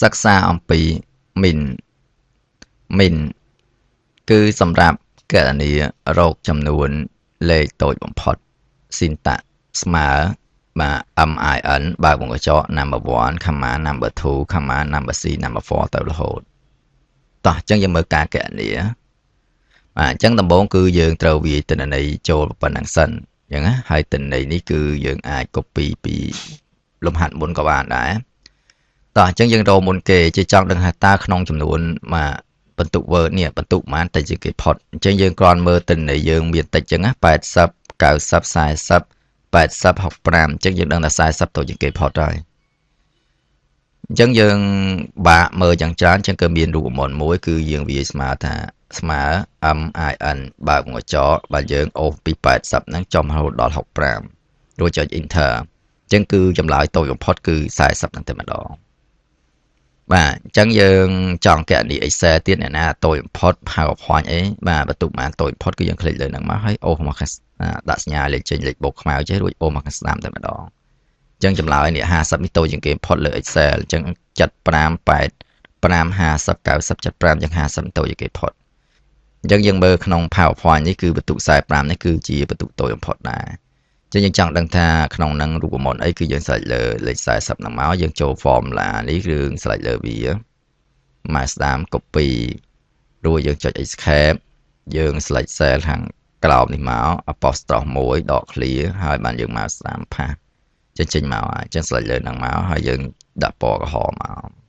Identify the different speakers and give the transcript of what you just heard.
Speaker 1: សិក្សាអំពី min min គឺសម្រាប់គណនារកចំនួនលេខតូចបំផុត syntax ស្មើបាទ MIN បើកវង់ក្រចក number 1 comma number 2 comma number 3 number 4ទៅរហូតតោះអញ្ចឹងយើងមើលការគណនាបាទអញ្ចឹងដំបូងគឺយើងត្រូវវាយទិន្នន័យចូលប៉ុណ្ណឹងសិនអញ្ចឹងណាហើយទិន្នន័យនេះគឺយើងអាច copy ពីលំហាត់មុនក៏បានដែរតោះអញ្ចឹងយើងរកមុនគេជាចង់ដឹងថាតើក្នុងចំនួនបាទបន្ទុក Word នេះបន្ទុកប៉ុន្មានតិចជាងគេផុតអញ្ចឹងយើងគ្រាន់មើលទិន្នន័យយើងមានតិចអញ្ចឹងណា80 90 40 80 65អញ្ចឹងយើងដឹងថា40តូចជាងគេផុតហើយអញ្ចឹងយើងបាក់មើលយ៉ាងច្រើនអញ្ចឹងគឺមានរូបមន្តមួយគឺយើងវាយស្មើថាស្មើ MIN បើកវង់ក្រចកបាទយើងអូសពី80ហ្នឹងចំរហូតដល់65រួចចុច enter អញ្ចឹងគឺចម្លើយតូចបំផុតគឺ40ហ្នឹងតែម្ដងបាទអញ្ចឹងយើងចង់គណនា Excel ទៀតអ្នកណាតូចបំផុត PowerPoint អីបាទបន្ទុកបានតូចបំផុតគឺយើង click លើហ្នឹងមកហើយអូសមកដាក់សញ្ញាលេខចេញលេខបូកខ្មៅចេះរួចអូសមកខាងស្ដាំតែម្ដងអញ្ចឹងចម្លើយនេះ50នេះតូចជាងគេបំផុតលើ Excel អញ្ចឹង75 8 5 50 90 75អញ្ចឹង50តូចជាងគេផុតអញ្ចឹងយើងមើលក្នុង PowerPoint នេះគឺបន្ទុក45នេះគឺជាបន្ទុកតូចបំផុតដែរអញ្ចឹងយើងចង់ដឹងថាក្នុងនឹងរូបមន្តអីគឺយើង select លើលេខ40ហ្នឹងមកយើងចូល formula នេះគឺ select លើវាមកស្ដាម copy រួចយើងចុច escape យើង select cell ខាងក្រោមនេះមក apostrophe មួយដក clear ហើយបានយើងមកស្ដាម paste ចេញចេញមកអញ្ចឹង select លើហ្នឹងមកហើយយើងដាក់ពណ៌ក្រហមមក